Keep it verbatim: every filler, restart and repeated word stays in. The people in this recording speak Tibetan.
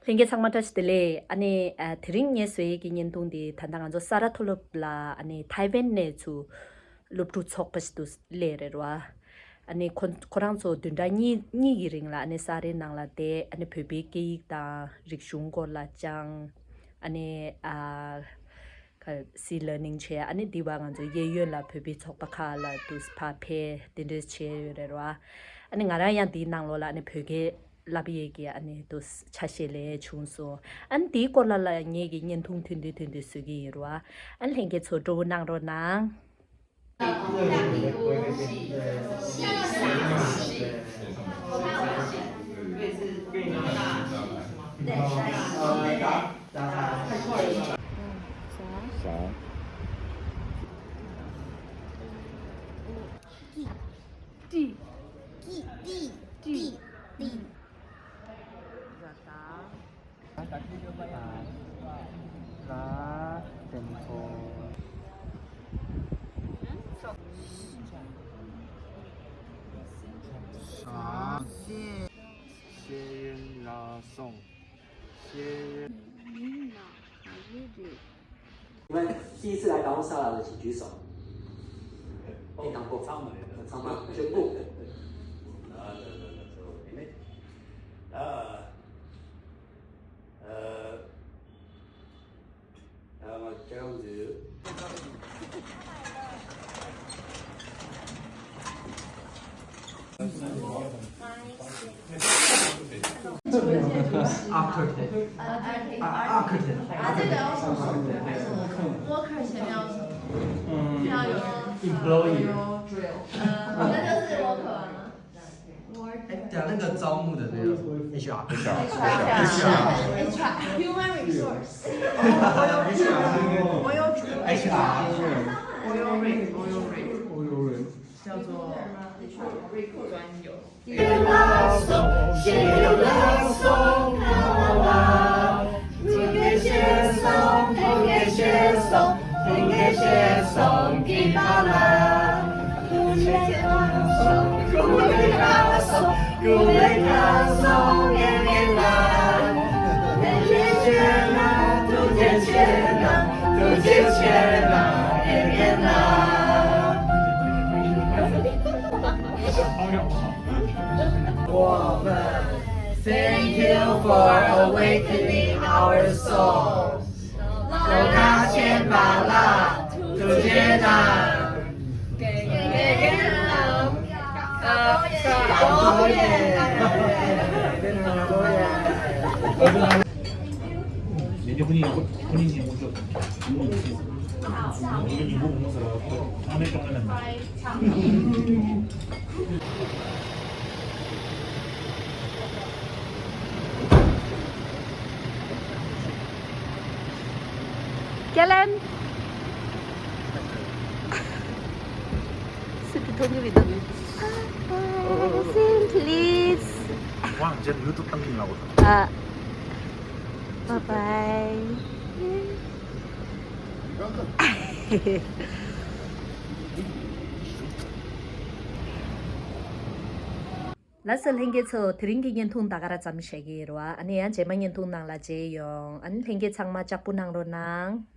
ལྷན་རྒྱས་ཚང་མ་བཀྲ་ཤིས་བདེ་ལེགས། ཨ་ནི་ཨ་དེ་རིང་ངས་བཟོ་ཡས་ཀྱི་བརྙན་ཐུང་འདི་ད་ལྟ་ང་ཚོ་ས་རཱ་མཐོ་སློབ་ལ་ཨ་ནི་ཐའེ་ཝན་ནས་ཚུར་སློབ་ཕྲུག་ཚོགས་པ་ཞིག་ཏུ་སླེབས་རེད་ར། ཨ་ནི་ཁོ་ཁོ་རང་ཚོ་བདུན་ཕྲག་གཉིས་གཉིས་ཀྱི་རིང་ལ་ཨ་ནི་ས་རཱའི་ནང་ལ་བསྡད། ཨ་ནི་བོད་པའི་སྐད་ཡིག་དང་རིག་གཞུང་སྐོར་ལ་སྦྱངས། ཨ་ནི་ཨ་ག་སི་ལར་ནིང་བྱས། ཨ་ནི་འདི་བར་ང་ཚོ་གཡས་གཡོན་ལ་བོད་པའི་ཚོགས་པ་ཁག་ལ་དུ་ཕར་ཕེབས་དེ་འདྲས་བྱས་ཡོད་རེད་ར། ཨ་ནི་ང་རང་ཡང་འདིའི་ནང་ལོགས་ལ་ཨ་ནི་བོད་སྐད་བསླབ་ཡས་ཀྱི་ཨ་ནི་དུ་ཆ་ཤས་ལས་བྱུང་སོང་། ཨ་ནི་དེའི་སྐོར་ལ་ལ་ངེད་ཀྱི་བརྙན་ཐུང་ཐུང་ཐུང་ཐུང་ཐུང་བཟོ་གི་ཡིན་ར། ཨ་ནི་ལྷན་རྒྱས་ཚོ་སྤྲོ་པོ་གནང་རོགས་གནང་། ལ་དེ་ཚོ། ཤེས་ཡོན་ལ་སོང་། ཤེས་ཡོན། 你们第一次来达乌萨拉的，请举手。你当过？ ཚང་མ་རེད། ཚང་མ་全部。 ཨ། ཨ། ཨ། ང་ཅང་འདི། Architect。 Architect。 啊，这个要什么？Worker 前面要什么？嗯，要有，employee。 呃，那就是 worker 啊。 哎，讲那个招募的那个 H R。 Human resource。 Oil rig，oil rig，oil rig，叫做专油。 我们 Thank you for awakening our soul. 我们先把蜡烛点亮。 Kellen. Sit down with me. Sit, please. ཝང་ཇན་ཡུ་ཊུབ་བཏང་གིན་ལ་འོ། ཨ། Bye bye. ལགས་སོ་ལྷན་རྒྱས་ཚོ། དེ་རིང་གི་བརྙན་ཐུང་ད་ག་རང་ཙམ་བཞག་གི་ཡིན་ར། ཨ་ནི་ཡང་རྗེས་མ་བརྙན་ཐུང་ནང་ལ་མཇལ་ཡོང་། ཨ་ནི་ལྷན་རྒྱས་ཚང་མ་ལྕགས་པོ་གནང་རོགས་གནང་།